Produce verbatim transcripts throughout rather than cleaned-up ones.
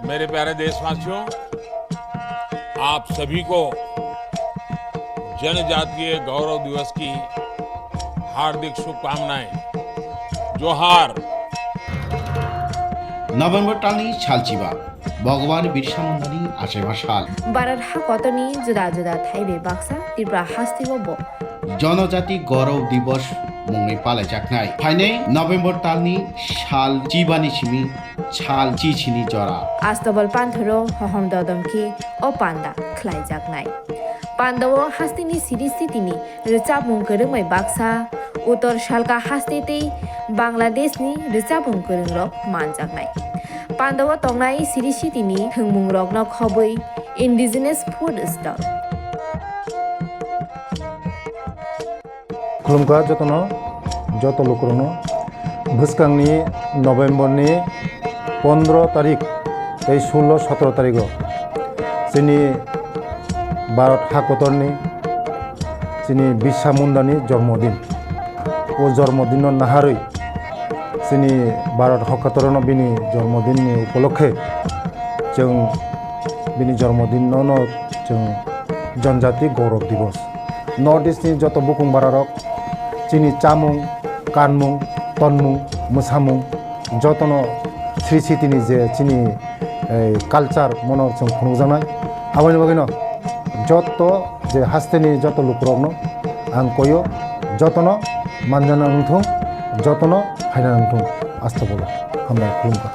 मेरे प्यारे देशवासियों, आप सभी को जनजातीय गौरव दिवस की हार्दिक शुभकामनाएं। जोहार। November talni salchiba, Bhagwan Birsa Mundani achaiba sal. Bharat hakotorni juda juda thaibai baksa Tripura hasteo bo Jonojati Gaurav Divas mungwi palaijaknai. Phainai November talni sal chibani simi sal chichini jora. Astobal panthoro hohom dodom khe o panda khlaijaknai. Pandao hasteni siri sitini rwchapmung kwrwngbai baksa, Uttor Salka haste tei Bangladeshni rwchapmung kwrwngrok manjaknai. Pandao tongnai siri sitini thwngmungrokno khobwi indigenous food stall. Khulumkha jotono, joto lukurokno. Bwskangni November ni pondro tarik tei sullo sotro tarigo chini Bharat hakotorni chini Birsa Mundani jormodin. O jormodinno naharwi chini Bharat hakotorno bini jormodinni upolokhe chwng bini jormodinno no chwng Janjati Gaurav Divas. North East ni joto bukung bararok chini chamung, kanmung, tonmung, mwsamung jotono sri sitini je chini, eh, culture mono chwng phunukjaknai. Aboni bagwino joto je hasteni joto lukurokno ang koyo, jotono manjana wngthung, jotono phaina wngthung. Astagfirullah. Hambai khulumkha.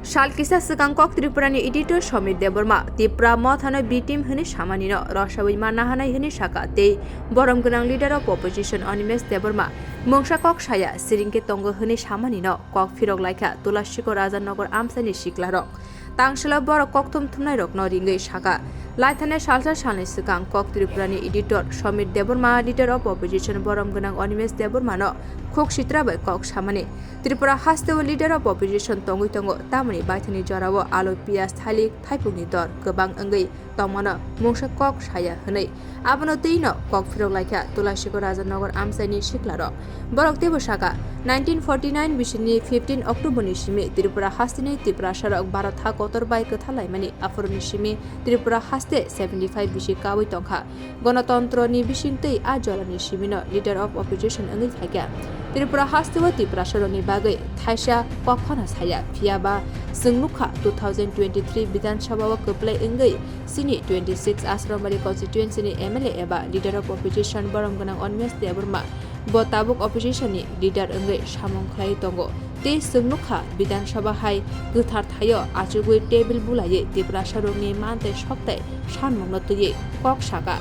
Sal kisa swkang kok Tripurani editor Somir Debbarma Tipra mothano B team hwnwi samanino rosawi manna hanai hwnwi saka tei borom gwnang leader of opposition Animesh Debbarma mungsa kok saya siringkhe tongo hwnwi samanino kok phirok laikha Tulashikor Raja Nagar amchaini siklarok. Tangselo borok kokthum thumnairokno ringwi saka. Laithani salsa salni swkang kok Tripurani editor Somir Debbarma leader of opposition borom gwnang Animesh Debbarmano khuk sitra bai kok samani. Tripura hasteo leader of opposition tongwi tongo, tamoni baithangni jorao alu, piyaj, thalik, thaipungni dor kwbang wngwi tongmano mungsa kok saya hwnwi. Abono twino kok phirok laikha Tulashikor Raja Nagar amchaini siklarok. Borok teibo saka, nineteen forty nine bisini fifteen October ni simi Tripura hasteni Tiprasarok Bharat ha kotor bai kwthar laimani, aphuruni simi Tripura haste seventy five bisi kaui tongkha. Gonotontroni bisingtwi a jorani simino leader of opposition wngwi phaikha. Tripura hasteo Tiprasarokni bagwi thaisa kok phano saya, phiya ba chwng nukha two thousand twenty-three Bidhan Sabha o kwplai wngwi chini twenty-six Asrambari constituency ni M L A eba leader of opposition borom gwnang Animesh Debbarma bo tabuk opposition ni leader wngwi samung khlai tongo. Tei chwng nukha, Bidhan Sabha hai kwthar thaio achugwi table bulaiwi Tiprasarokni man tei soktai sanmungno twiwi kok saka.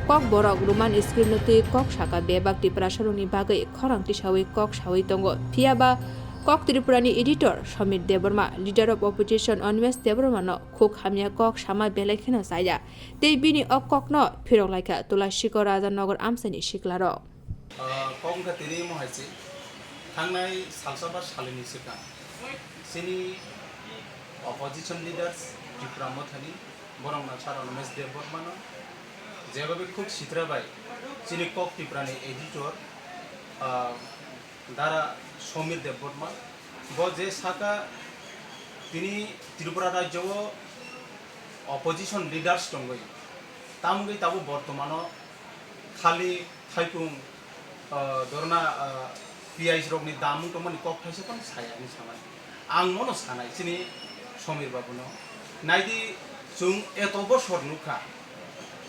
Kok borok Roman script no twiwi kok saka, bebak Tiprasarokni bagwi khorang tisawi kok sawi tongo. Phiya ba kok Tripurani editor Somir Debbarma, leader of opposition Animesh Debbarma no khuk hamya kok sama belai kheno chaya. Tei bini o kokno phirok laikha Tulashikor Raja Nagar amchaini siklarok. Ah, kok wngkha tini omo hai se. Thangnai salsa ba salini swkang chini opposition leaders Tipra Mothani, borok nang sir Animesh Debbarmano jebabe khuk sitra bai chini kok Tiprani editor, ah, Dara Somir Debbarma, bo je saka tini Tripura rajyo o opposition leaders tongwi, tamgwi tabuk bortomano khali thaipung, ah, dorna, ah, piyaj rokni dam wng tongmani kok thaisa phano saya hinwi samani. Ang mono sanai chini Somir babuno. Naidi, chwng eto bosor nukha.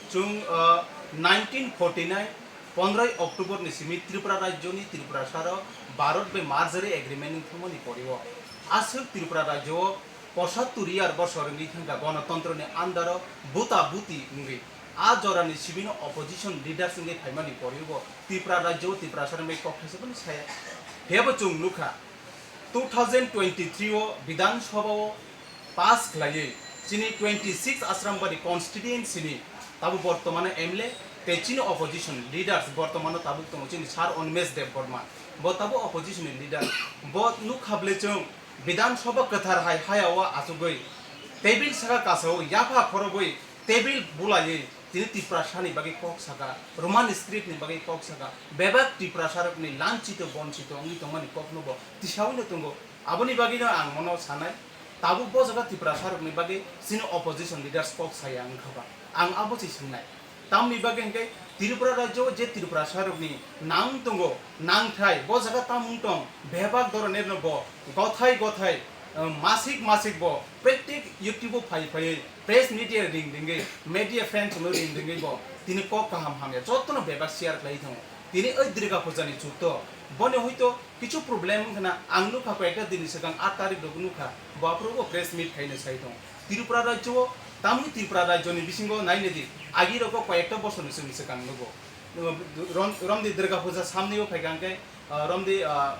Chwng, ah, nineteen forty nine pondroi October ni simi Tripura rajyoni Tripura saro Bharat bai merger agreement wng thangmani poriwo. Aswk Tripura rajyo o pochattor year bosor wngwi thangkha gonotontroni under o buta buti wngwi. A jorani sibino opposition leaders wngwi phaimani poriwo Tripura rajyo o Tripura saro bai kok thaisa phano saya. Phiyabo chwng nukha two thousand twenty-three o Bidhan Sabha o pass khlaiwi chini twenty-six Asrambari constituency ni tabuk bortomano M L A tei chini opposition leaders bortomano tabuk tongo chini sir Animesh Debbarma, bo tabuk opposition ni leader. Bo nukha bwle chwng Bidhan Sabha kwthar hai hayao achugwi table saka kasao yapha khorogwi table bulaiwi Tini Tiprasani bagwi kok saka, Roman script ni bagwi kok saka, bebak Tiprasarokni lanchito bonchito wngwi tongmani kokno bo tisaui no tongo. Aboni bagwino ang mono sanai, tabuk bo jaga Tiprasarokni bagwi chini opposition leaders kok saya wngkha ba? Ang abo se swngnai. Tamni bagwi hwnkhe Tripura rajyo o je Tiprasarokni nang tongo, nangthai, bo jaga tamung tong, bebak doronirno bo gothai gothai, eh, masik masik bo praktiko YouTube o phai phaiwi press media ring ringwi, media friends no ring ringwi bo tini kok kaham hamya jotono bebak share khlai thango. Tini oi Durga Puja ni chukto, boni hoito kichu problem wngkha na, ang nukha koyekta din ni swkang aat tarik rok nukha, bo aphuru bo press meet khaina sai tong. Tripura rajyo o, tamni Tripura rajyo ni bisingo naina di, agi rogo koyekta bosor ni swkang swkang nugo. Rom-, romdi Durga Puja samni o phaikha hwnkhe, ah, romdi, ah,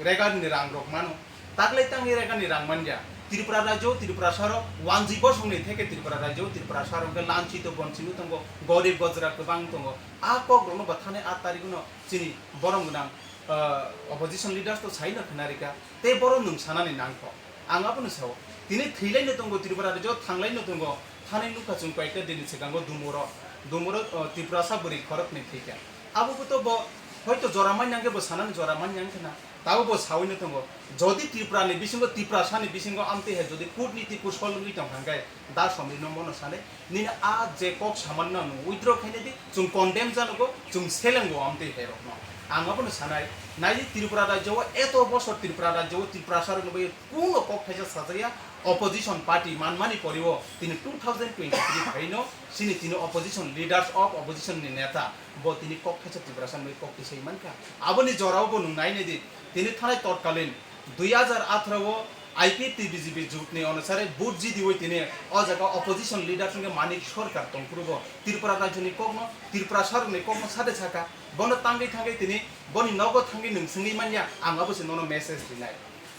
regar ni rang rok mano. Taklai tangni regar ni rang manya. Tripura rajyo, Tripura saro, wanji bosong ni theke Tripura rajyo, Tripura saro hwnkhe lanchito bonchito tongo, gorib gojra kwbang tongo. A kok rokno bo thani aat tarik no chini borom gwnang, ah, opposition leaders to sai no khna rika. Tei borom nwng sanani nangkho. Ang abono sao, tini thwilaino tongo Tripura rajyo, thanglaino tongo, thani nukha chwng koyekta dini swkango Dumuro, Dumuro, o, Tiprasa bwrwi khoroknwi thwikha. Abo bo to bo hoito jora manya hwnkhe bo sanani jora manya wngkha na, tabo bo saui no tongo. Jodi Tripura ni bisingo, Tiprasa ni bisingo amtwi hai jodi kutniti kusol wngwi tongkha hwnkhe, da somrino mono sanai, nini a je kok samanno nwng withdraw khaina di, chwng condemn janogo, chwng selengo amtwi hai rokno. Ang abono sanai, nai di Tripura rajyo o eto bosor Tripura rajyo o Tiprasa rokno bai Kuno kok thaisa sajaya, opposition party manmani poriwo tini two thousand twenty-three phaino chini tini opposition leaders of opposition ni neta bo tini kok thaisa Tiprasa ni kok tisai mankha. Aboni jorao bo nwng nainai di, tini thanai totkalin dui hajar atharo o I P F T B J P jut ni onusare vote jidiwi tini o jaga opposition leaders wngkhe Manik Sarkar tongphuru bo Tripura rajyo ni kokno, Tiprasa rokni kokno sade saka. Bono tangwi thangwi tini boni nogo thangwi nwng swngwi manya, ang abo se nono message rinai.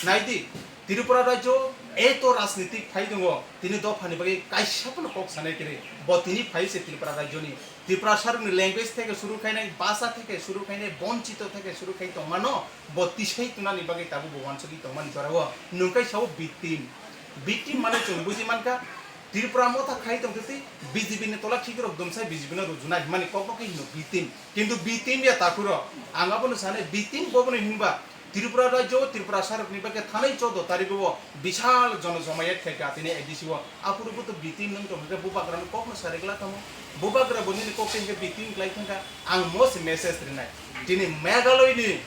Naidi, Tripura rajyo eto rajnitik phai tongo, tini dophani bagwi kaisa phano kok sanai kwrwi. Bo tini phai se Tripura rajyoni, Tiprasarokni language theke suru khainai, bhasha theke suru khainai, bonchito theke suru khai tongmano, bo tisai tunani bagwi tabuk bo wansugwi tongmani jorao nwng kai sao victim. Victim mane chwng buji mankha, Tripura motha khai tongtwi B J P ni tola khikrok dumsai B J P no rujuna himani kokno khe hino victim. Kintu victim ya takhuro, ang abono sanai victim boboni hinba Tripura rajyo, Tiprasarokni bagwi thanai choudo tarikgo bishal jono jomayat khaikha tini A D C o. Aphuru bo to victim nwng tongkha khe bubagrano kokno saregla tamo. Bubagra bo nini kok tengkhe victim klai thangkha. Ang mo se message rinai. Tini Meghaloyni,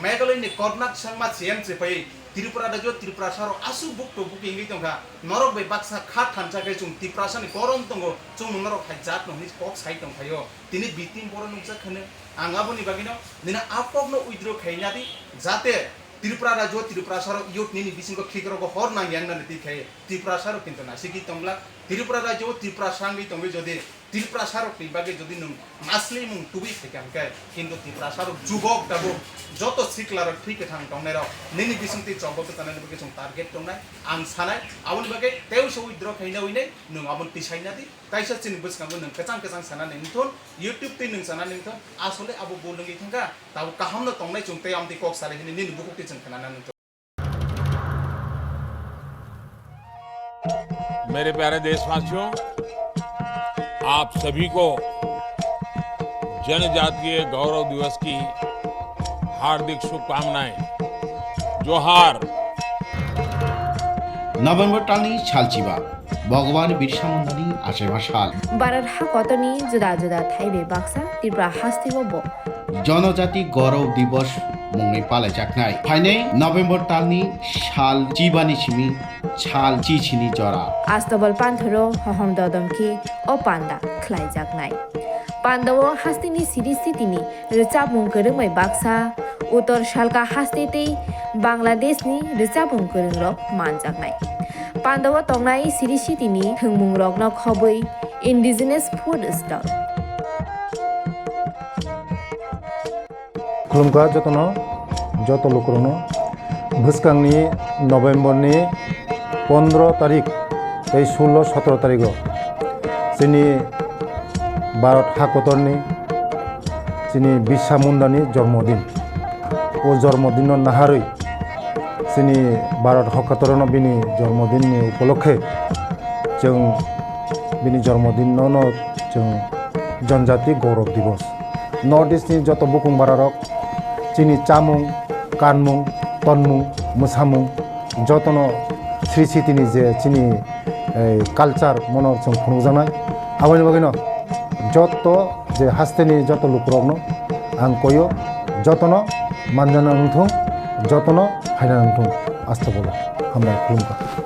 Meghaloyni Konrad Sangma C M se phai Tripura rajyo, Tiprasarok aswk bukto buki wngwi tongkha. Norok bai baksa kha thansa khe chwng Tiprasani korom tongo, chwng norok hai jatno hwnwi kok sai tongkhaio. Tini victim borok nukjak hwno. Ang aboni bagwino nini a kokno withdraw khaina di, jate Tripura rajyo, Tiprasarok youth nini bisingo khikrogo hor nang yang nani twi khai Tiprasarok kintu nasigwi tongla. Tripura rajyo, Tiprasa wngwi tongwi jodi Tiprasarokni bagwi jodi nwng naslimung tubui phaikha hwnkhe, kintu Tiprasarok jubok tabuk joto siklarok thwi kwthang tongnairok nini bisingtwi chobok kwchanani bagwi chwng target tongnai. Ang sanai, aboni bagwi teiso withdraw khaina uinai nwng aboni tisaina di. Kaisa chini bwskango nwng kwchang kwchang sanani wngthun, YouTube twi nwng sanani wngthun, asole abo bul wngwi thangkha, tabuk kahamno tongnai chwng tei amtwi kok salai hwnwi nini bukhuk twi chwng khnanani wngthun. मेरे प्यारे देशवासियों, आप सभी को जनजातीय गौरव दिवस की हार्दिक शुभकामनाएं। जोहार। November talni salchiba, Bhagwan Birsa Mundani achaiba sal. Bharat hakotorni juda juda thaibai baksa Tripura hasteo bo Jonojati Gaurav Divas mungwi palaijaknai. Phainai November talni sal chibani simi sal chichini jora. Astabal panthoro hohom dodom khe o panda khlaijaknai. Pandao hasteni siri sitini rwchapmung kwrwngbai baksa, Uttor Salka haste tei Bangladeshni rwchapmung kwrwngrok manjaknai. Pandao tongnai siri sitini thwngmungrokno khobwi indigenous food stall. Khulumkha jotono, joto lukurokno. Bwskangni Novemberni pondro tarik tei sullo sotro tarigo chini Bharat hakotorni chini Birsa Mundani jormodin. O jormodinno naharwi chini Bharat hakotorno bini jormodinni upolokhe chwng bini jormodinno no chwng Janjati Gaurav Divas. North East ni joto bukung bararok chini chamung, kanmung, tonmung, mwsamung jotono Sri Siti ni je chini, eh, culture mono chwng phunukjaknai. Aboni bagwino joto je hasteni joto lukurokno ang koyo, jotono manjana wngthung, jotono phaina wngthung. Asta bolo hambai khulumkha.